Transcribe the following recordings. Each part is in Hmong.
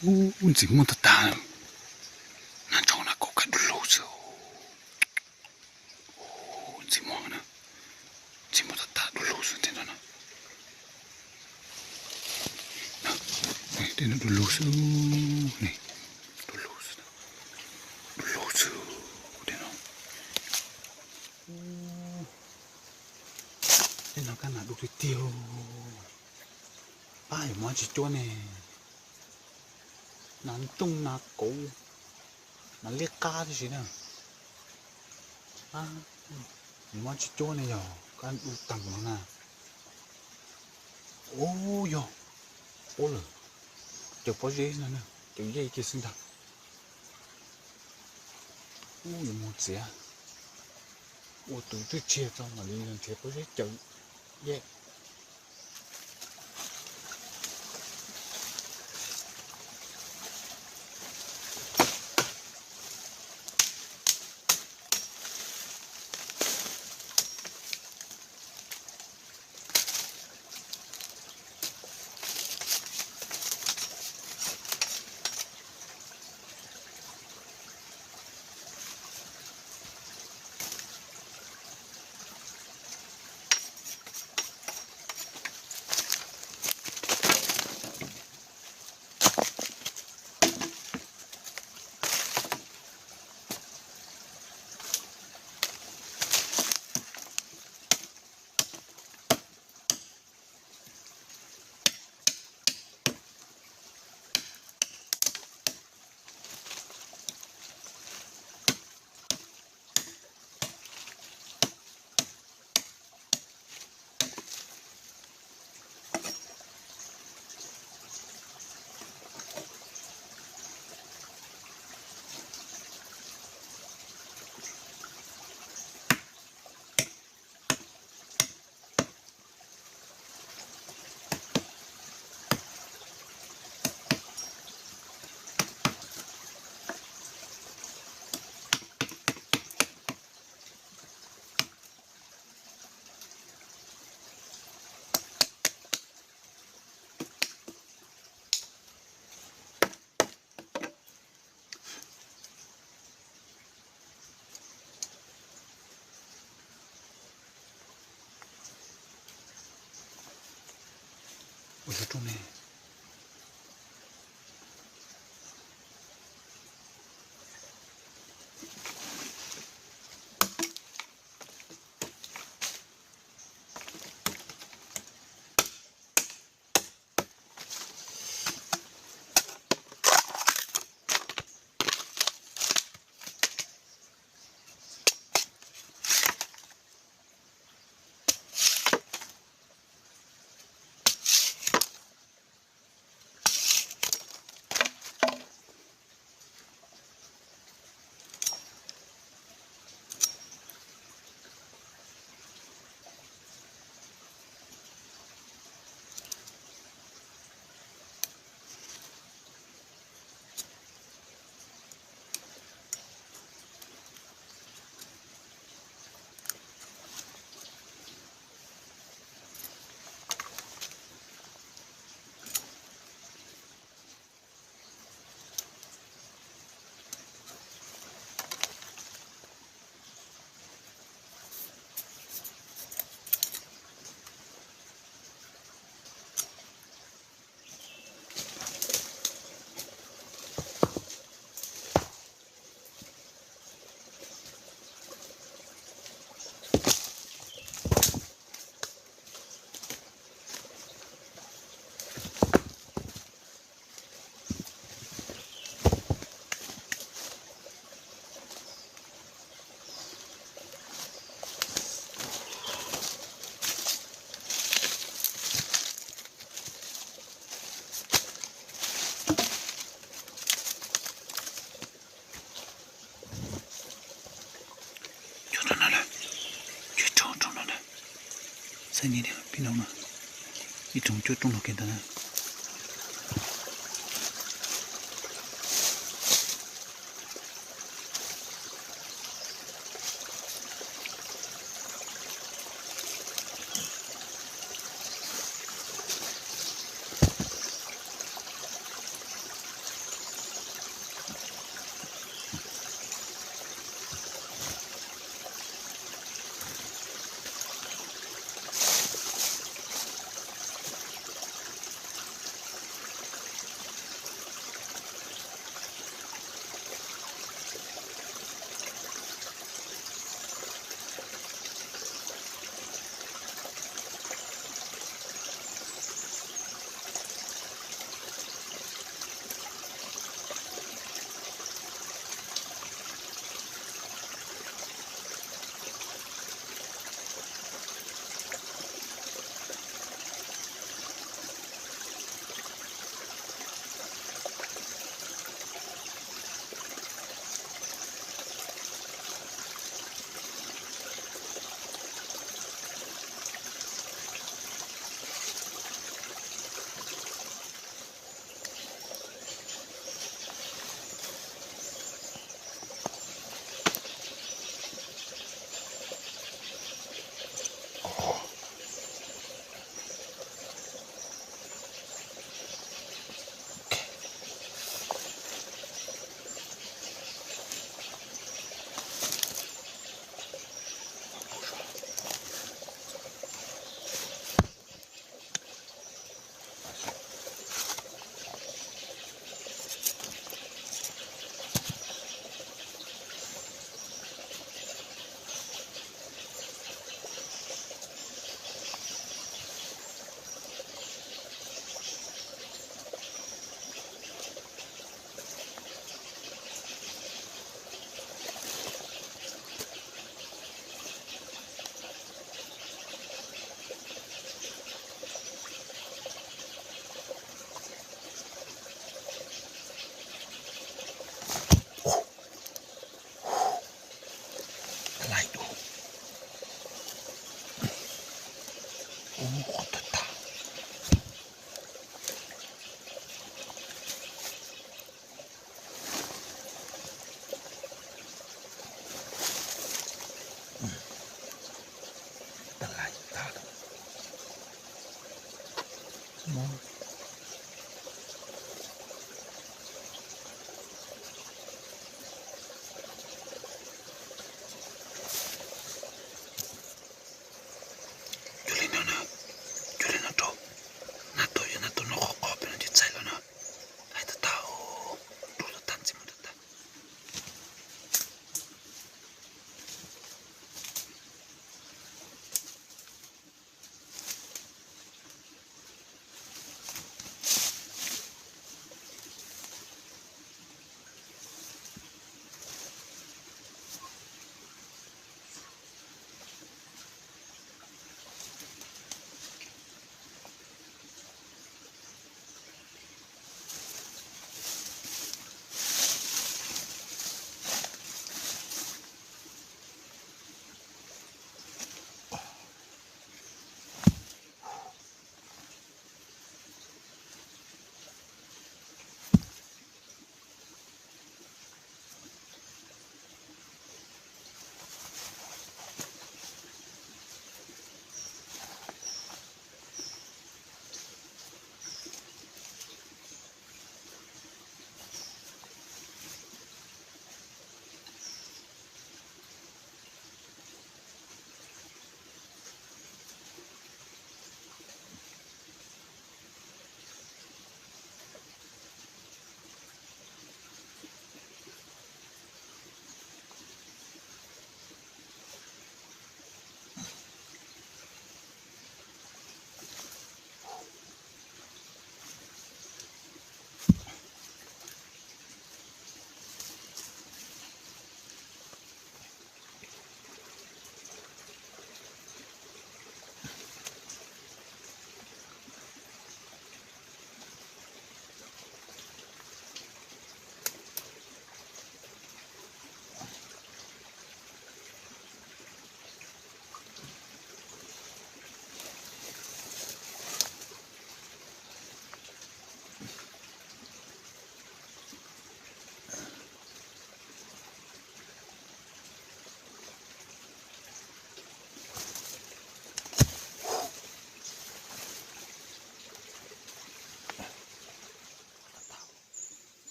Ub, ntxim muaj tag tag. Nag tso nag kauv kaj du lug xwb. Ntxim muaj, ntxim muaj tag tag du lug xwb tej no. Tej no du lug xwb ne, du lug xwb, du lug xwb tej no. Tej no kab nas du tiag tiag. Pab yuav muab tsis cuab ne. Nas ntooj nas kauv, nas liab qab tib si na. Yuav muab tsis cuab ne yog kab du tag no na. Ub, yog ub lawm, cov pob zeb no, cov yej kiag xwb ntag. Ub, yuav mus txiav, ua tus twb tshiab tso mam li nrhiav pob zeb cawm yej. Ua xyov rooj ne. Cuab rau no na, cuab rau rau no na, xav ni pib no na, ib tsoom cuab rau no kiag ntawd na. Ub, qhov twg tag? Tag lawm, tag lawm. Cuag li no na, cuag li no rau. Nab tuaj, yog nab tuaj noj qhov qhov pem no ces txaij lawm na. Hais tag tag, rau tag tag ntxiv mus tag tag.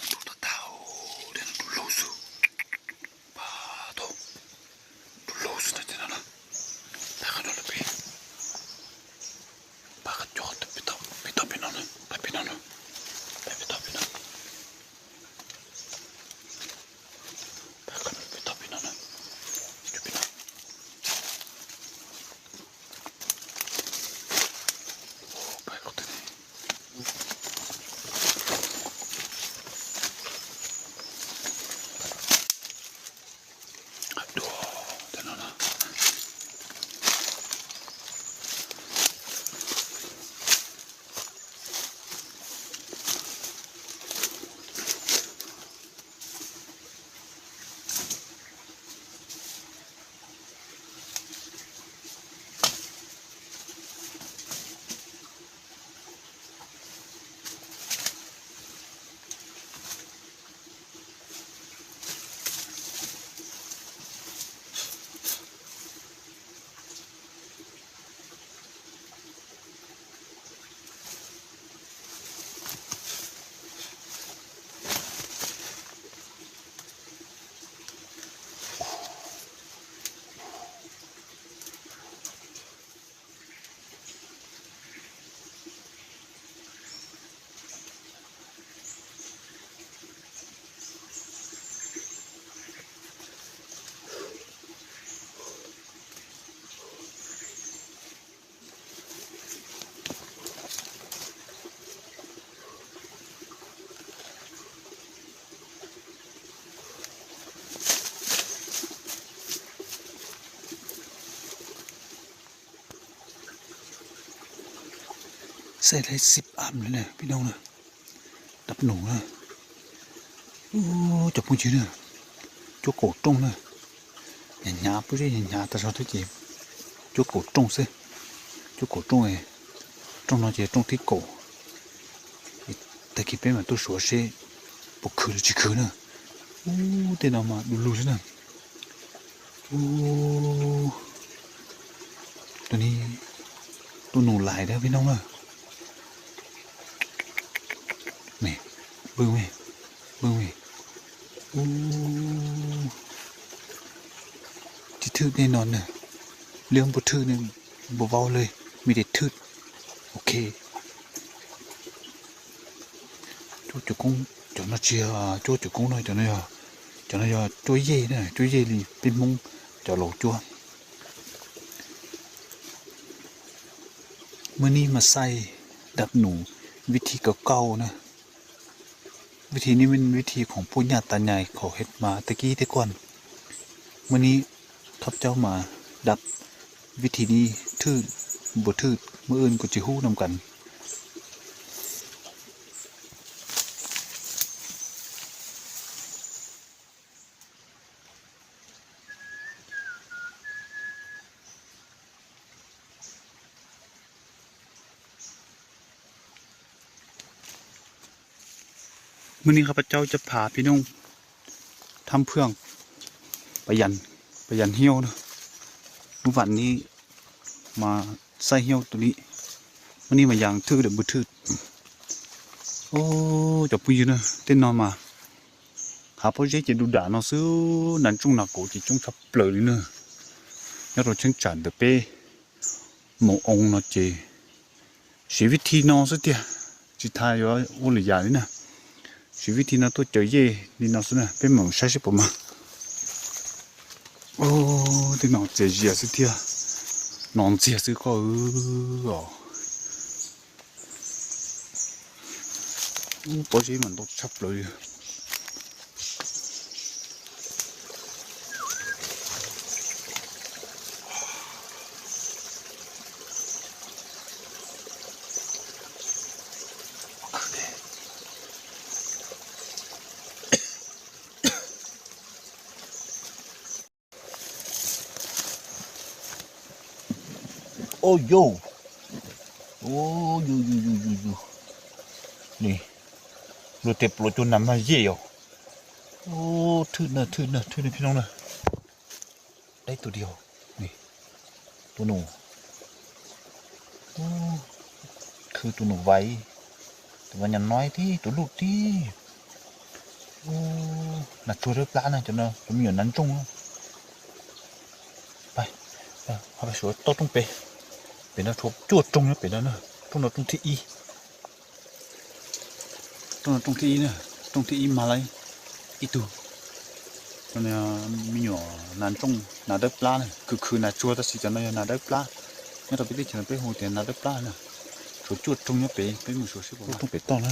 Tus tau tau, dej no tus laug xwb. Pab tau, tus laug xwb no ces no na. Pab qhov no lawm peb, pab qhov cov peb tau, peb tau pem no na, pab pem no na, pab peb tau pem no. Pab qhov no peb tau pem no na, peb tau pem no. Pab qhov twg ne? Dua tej no na. Xav laib xib am li na peb noo na, dab noog na, cov phooj ywg na, cuab kaum rooj na, Hnyav hnyav, pob zeb hnyav hnyav tas zog thiab ces cuab kaum rooj xwb. Cuab kaum rooj, rooj no ces rooj thib kaum. Tag kis peb mam tuaj suav seb puas khwv los tsis khwv na. Ub, tej no mas du lug xwb na. Ub, tus ni, tus nus lais thiab peb noog na. Pw me, pw me. Ub, tsis thwj tej no na, liab npua thwj ne, npua vaub le, me tes thwj. Ok. Cuab cov koob, cov no tsis yog cuab cov koob no, cov no yog, cov no yog cuab yej na, cuab yej li peb Hmoob cov laus cuab. Maj nib mas xaij dab num vib thib kaum kauj na. Vib thib nib, vib thib khoom puaj nyaj tas nyais khoom het mas tag kib thiab koj. Maj nib thab caub mas dab vib thib nib thwj, npua thwj maj wj kuj tsis hub nam kas. Maj nib qab pab caub cov phaj phi nooj, thab phwaj, pab yas hnyauj na. Lub vam nib mas xaij hnyauj tus ni, maj nib mas yas thwj dam npua thwj. Cov phooj ywg na, tej no mas hav pob zeb ces du dam no xwb, nas tsooj nas kaum ces coob tshaj plaws li na. Nyob rau cheeb tsam ntawm peb Moos Oo no ces siv vib thib no xwb tiag, tsis tas yuav ua lwm yam li na. Siv vib thib no tuaj caws yej li no xwb na, peb mam saib seb puas mag. Tej no txias zias xwb thiab, no ntxiag xwb koj os. Ub, pob zeb mas ntau tshaj plaws li. Ub, yus, yus, yus, yus, yus, yus. Ni, luag tej pluav cuag nas mag yej os. Ub, thwj na, thwj na, thwj na phi nooj na. Dab tug diaug, tus nus, khwv tus nus vaiv, tus vaiv nyuam noib tib, tus luj tib. Nas tsuag dawb plab na, cov no cov me nyuam nas ntsooj. Ho pais suav toj rooj pem, pem no tshuav cuaj rooj nyob pem no na, rooj no rooj thib ib. Rooj no rooj thib ib na, rooj thib ib mag lawm ib tug. Me nyuam nas ntsooj nas dawb plab na, khwv khwv nas tsuag tab sis cov no yog nas dawb plab. Nyob rau peb teb chaws no peb hu tias nas dawb plab na. Tshuav cuaj rooj nyob pem, peb mus suav seb puas mag. Rooj pem toj na.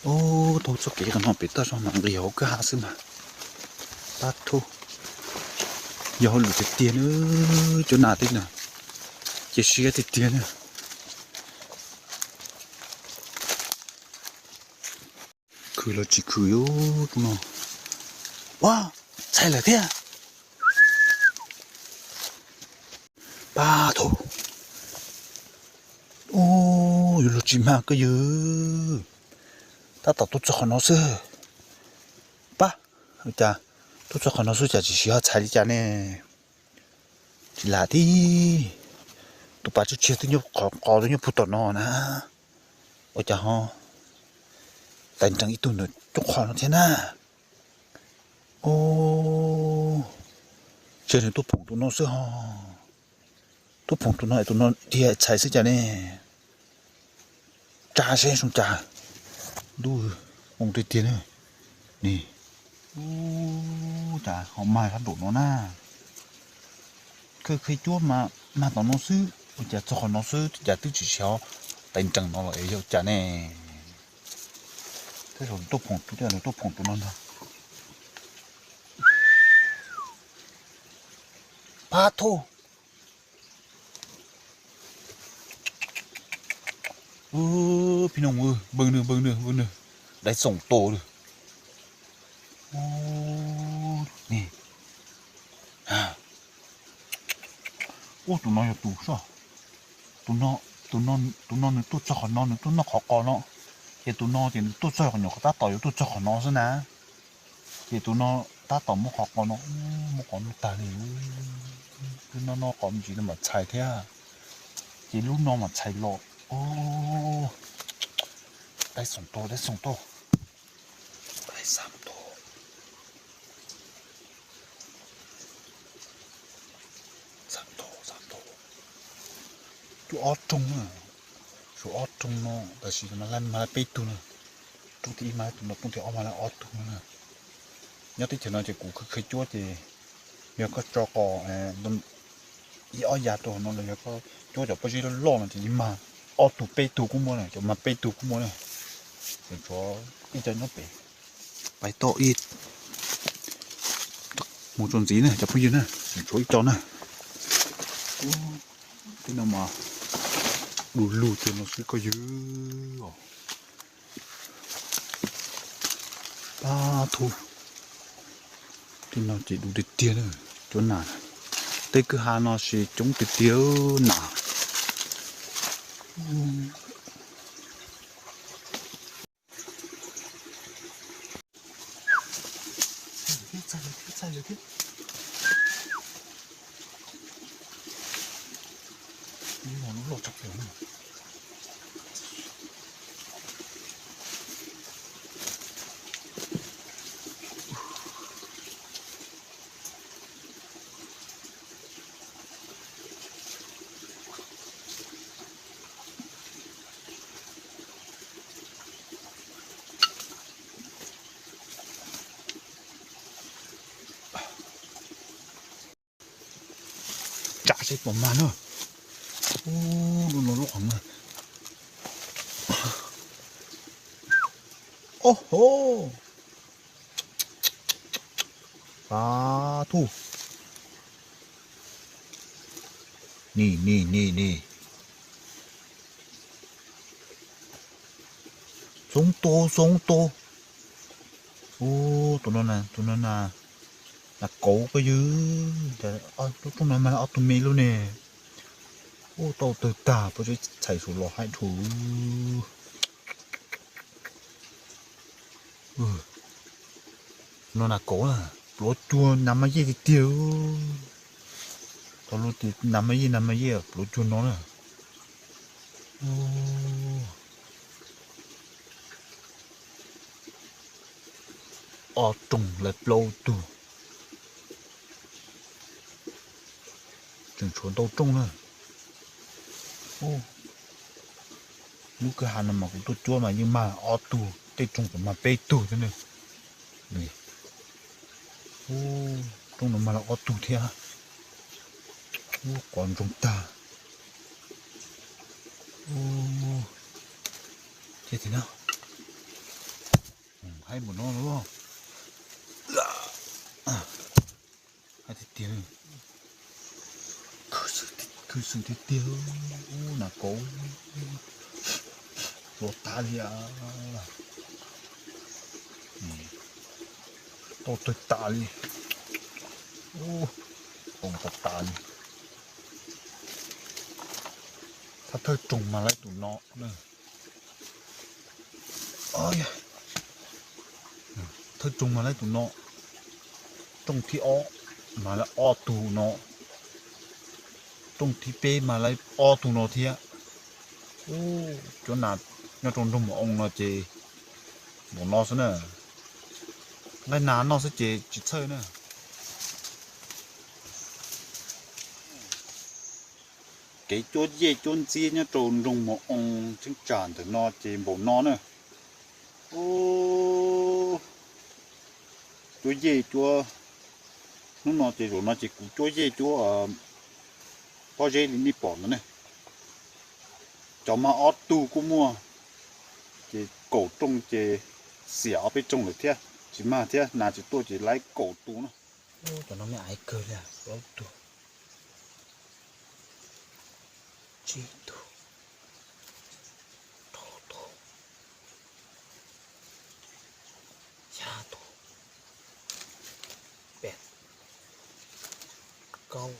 Ub, thaum txoj kev qhov no pem toj zog mas nqis hauv kwj ha xwb mas. Pab thub, yog hauj lwm tiag tiag na, cov nas tej no, cia siab tiag tiag na. Khwv los tsis khwv, ub, no, ua, txhais lawm thiab. Pab thub, ub, yuav luag tsis mag koj yawg, tab tom tuaj txog qhov no xwb. Pab, cas tuaj txog qhov no xwb cas tsis siv ho txhais li cas ne? Tsis lam thiab, tus pas tshiab tshiab twb nyob qhov qos twb nyob puag tom no na. Ua cas ho tais nrees ib tug ntawm coob qhov no thiab na? Ub, ntshe nws tuaj phoom tus no xwb ho. Tuaj phoom tus no es tus no dhia txhais xwb cas ne? Tsa seb zoo cas. Ntuj, zoo tiag tiag ne. Ni, ub, cas ho mag sab nraum no na. Khwv khwv cuab mas mag tom no xwb, ua cas txog qhov no xwb cas twb tsis siv tais nrees no los es yog cas ne? Tej zaum nws tuaj phoom tus, nws tuaj phoom tus no ntag. Pab thub. Ub, phi nooj, npawg nws, npawg nws, npawg nws, dai txoom tos lawm. Ub, ni, Ub, tus no yog tus soj. Tus no, tus no nws tuaj txog qhov no, nws tuaj noj qhov qos no. Ces tus no ces nws tuaj txog qhov nyuam qhuav tab tom yuav tuaj txog qhov no xwb na. Ces tus no tab tom muab qhov qos no, muab qos no tag li. Twb noj noj qos me ntsis no mam txhais thiab. Ces lub no mam txhais los. Dai xoom tau, dai xoom tau. Dai xoom tau. Cuaj ob rooj na, suav ob rooj no, tab sis mas laib peb tug na. Rooj thib ib mas laib tus no, rooj thib ob mas laib ob tug no na. Nyob teb chaws no ces kuv khwv khwv cuab ces yog koj tso qos ib ob yav rau no los yog koj cuab cov pob zeb loj loj no ces yeej mag ob tug peb tug kuj muaj na, cov mag peb tug kuj muaj na. Tseem tshuav ib co nyob pem, pais toj ib mus txuas ntxiv na cov phooj ywg na, tseem tshuav ib co na. Tej no mas du lug tiag no xwb koj ywg os. Pab thub, tej no ces du tiag tiag na, cuab nas. Tej kwj ha no ces coob tiag tiag nas. Tsa seb puas mag na. Ub, lub no lub qhov na. Ob hov. Pab thub. Ni ni ni ni. Xoob tua xoob tua. Ub, tus no na, tus no na, nas kauv koj ywg. Lub rooj no mag ob tug me lub ne. Ub, tau tawg tag, pob zeb txhais saum los haib dhau. No nas kauv na, pluav cuag nas maj yej tiag tiag. Tau lub tias nas maj yej, nas maj yej pluav cuag no na. Ob rooj lawv plaub tug. Tseem tshuav ntau rooj na. Lub kwj ha no mas kuv tuaj cuab mas yeej mag ob tug, tej rooj kuv mag peb tug thiab ne. Rooj no mag lawm ob tug thiab. Ub, qos ntsoog tag. Ces tim no haib npaum no lawm. Haib tiag tiag. Khwv xwm tiag tiag. Ub, nas kauv. Los tas li. Tau tawg tas li. Ub, tas tas li. Thawj rooj mag laib tus no na. Thawj rooj mag laib tus no. Rooj thib ob mag laib ob tug no. Rooj thib peb mag laib ob tug no thiab. Ub, cuab nas nyob rau nroog Mus Oo no ces npaum no xwb na. Nqaij nas noj xwb ces tsis txhawj na. Kev cuab yej cuab ntxiab nyob rau nroog Mus Oo cheeb tsam ntawm no ces npaum no na. Ub, cuab yej cuab, hnub no ces zaum no ces kuv cuab yej cuab pob zeb li nej pom no ne. Cov mag ob tug kuj muaj, ces kaum rooj ces xiam ob peb rooj lawm thiab, tsis mag thiab, nas tsis tuaj ces laib kaum tus no. Cov no me aiv kawg li, plaub tug, tsib tug, rau tug, xya tug, peb, kaum,